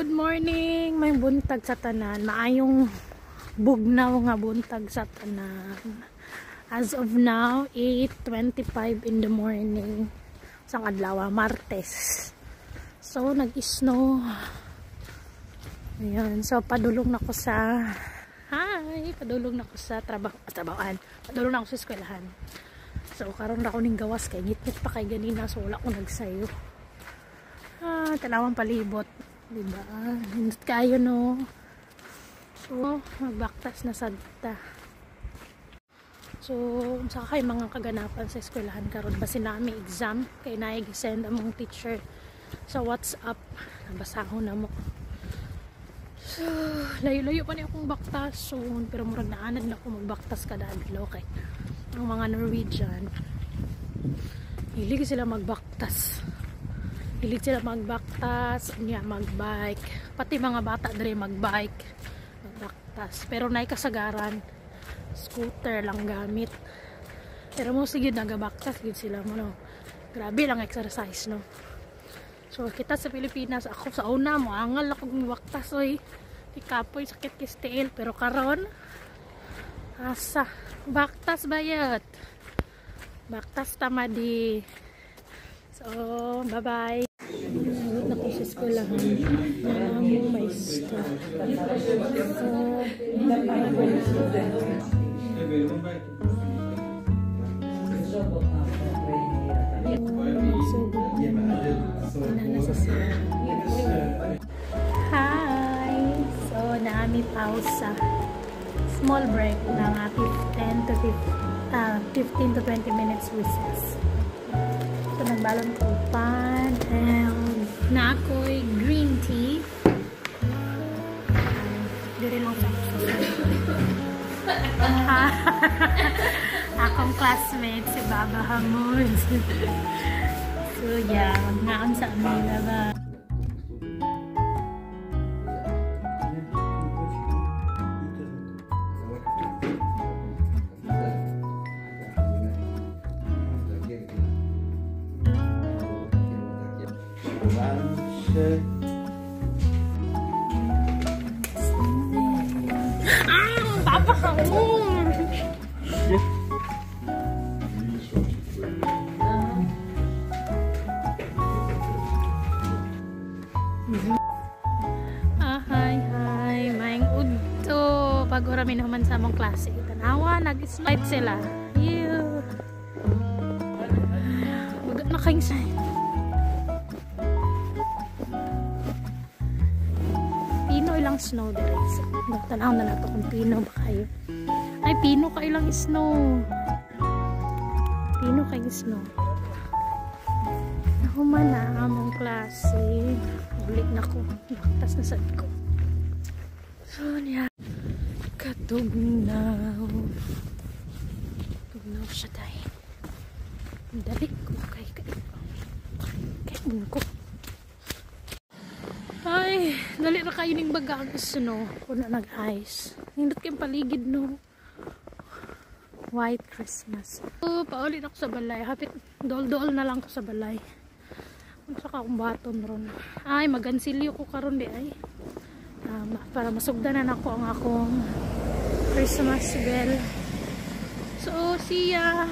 Good morning, may buntag sa tanan. Maayong bugnaw nga buntag sa tanan. As of now, 8:25 in the morning. Sa adlaw, Martes. So, nag-snow. Ayan. So, padulong na ko sa Hi! Padulong na ko sa trabaho, trabahoan. Padulong na ako sa eskwelahan. So, karon ra ko ning gawas kay ngit-ngit pa kay ganina, so wala ko nagsayo. Ah, tanawang palibot. Diba? Nindot kayo, no? So, magbaktas na sad ta. So, sa kay mga kaganapan sa eskwelahan karon, basin nami exam kay naay send among teacher sa WhatsApp. Nabasahon na mo. So, layo-layo pa ni akong baktas soon, pero murag naanad na ako magbaktas kada adlaw kay ang mga Norwegian, hilig sila magbaktas. Hilig sila magbaktas, niya magbike. Pati mga bata diri magbike, magbaktas. Pero naay kasagaran, scooter lang gamit. Pero mo sige nagabaktas gid sila mo, no. Grabe lang exercise, no. So kita sa Pilipinas, ako sa una mo angal ako magbaktas oy. Ikapoy, sakit kis tiil, pero karon asa baktas bayat. Baktas tama di. So, bye-bye. Nagot na ko sa eskwelahan. Na mo may staff. So, magsugod na sa sila. Hi! So, naami pausa. Small break ng 15 to 15 to 20 minutes recess. So, nagbalon ko pan and na ako'y green tea. Diri lang sa akong classmate si Baba Hamud. So yeah, magnaon sa amin na ba? Ah, Baba Hamud! Ah, hi, hi. Maayong udto. Bago rami naman sa among klase. Tanawa, nag-slide sila. Ew. Baga na kayong sign. Pino ilang snow diri. Tanaw na nato kung pino ba kayo. Ay, pino ka ilang snow. Pino kay snow. Nahuman na among klase. Ulit na ko. Baktas na sad ko. So, niya. Katugnaw. Tugnaw siya tayo. Dali ko kay kay ko. Ay, dali ra kayo ning baga ang snow. Kuna nag-ice. Nindot kayong paligid, no. White Christmas. So, paulit ako sa balay. Hapit, dol-dol na lang ko sa balay. Unsa ka akong baton ron. Ay, magansilyo ko karon di ay. Para masugdanan ako ang akong Christmas bell. So, see ya!